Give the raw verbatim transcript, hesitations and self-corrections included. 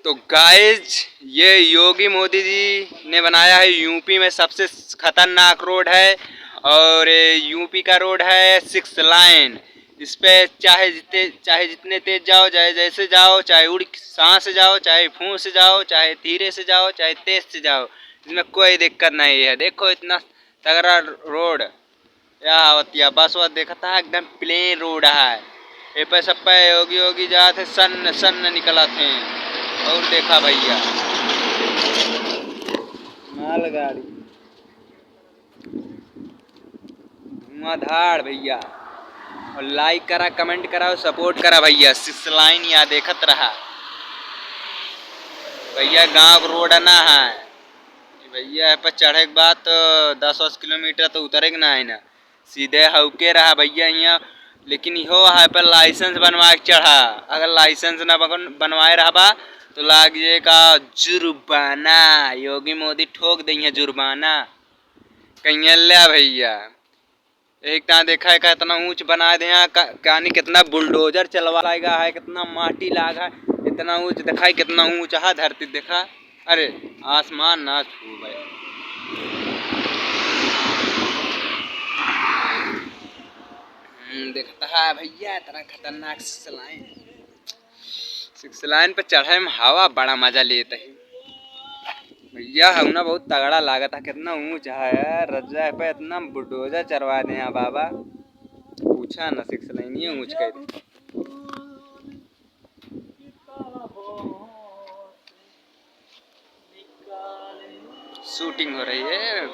तो गाइज, ये योगी मोदी जी ने बनाया है, यूपी में सबसे खतरनाक रोड है। और ये यूपी का रोड है सिक्स लाइन। इस पे चाहे जितने, चाहे जितने तेज जाओ, चाहे जैसे जाओ, चाहे उड़ सांस से जाओ, चाहे फूंस से जाओ, चाहे धीरे से जाओ, चाहे तेज से जाओ, इसमें कोई दिक्कत नहीं है। देखो इतना तगड़ा रोड। या आवतिया बस वस देखत है, एकदम प्लेन रोड है। ए पे सब पे योगी योगी जात है, सन्न सन्न निकलत है। और देखा भैया, मालगाड़ी धुआंधार भैया। और लाइक करा, कमेंट करा और सपोर्ट करा भैया। सिक्स लाइन या देखत रहा भैया, गांव रोड ना है। भैया, ए पर चढ़े के बाद तो दस वस किलोमीटर तो उतरे के ना है ना, सीधे हौके रहा भैया हियाँ। लेकिन इहो है पर लाइसेंस बनवा के चढ़ा। अगर लाइसेंस ना बन-, बनवाए रहबा तो लाग जाए का जुर्माना, योगी मोदी ठोक दइहे जुर्माना। कहिए ले भैया, एक ता देखा है का इतना ऊंच बना दे हैं, का-, यानी कितना बुलडोजर चलवा लागा है, कितना माटी लागा है, इतना ऊंच देखा है, कितना ऊंच है धरती देखा। अरे आसमान ना छू भाई। हम्म, देखता है भैया इतना खतरनाक सिक्स लाइन। सिक्स लाइन पे चढ़े में हवा बड़ा मजा लेत है भैया। हौना बहुत तगड़ा लागत है, कितना ऊंच है यार रजा पे, इतना बुलडोजर चरवा दे हैं बाबा, पूछा ना। सिक्स लाइन ये ऊंच कर दे। शूटिंग हो रही है।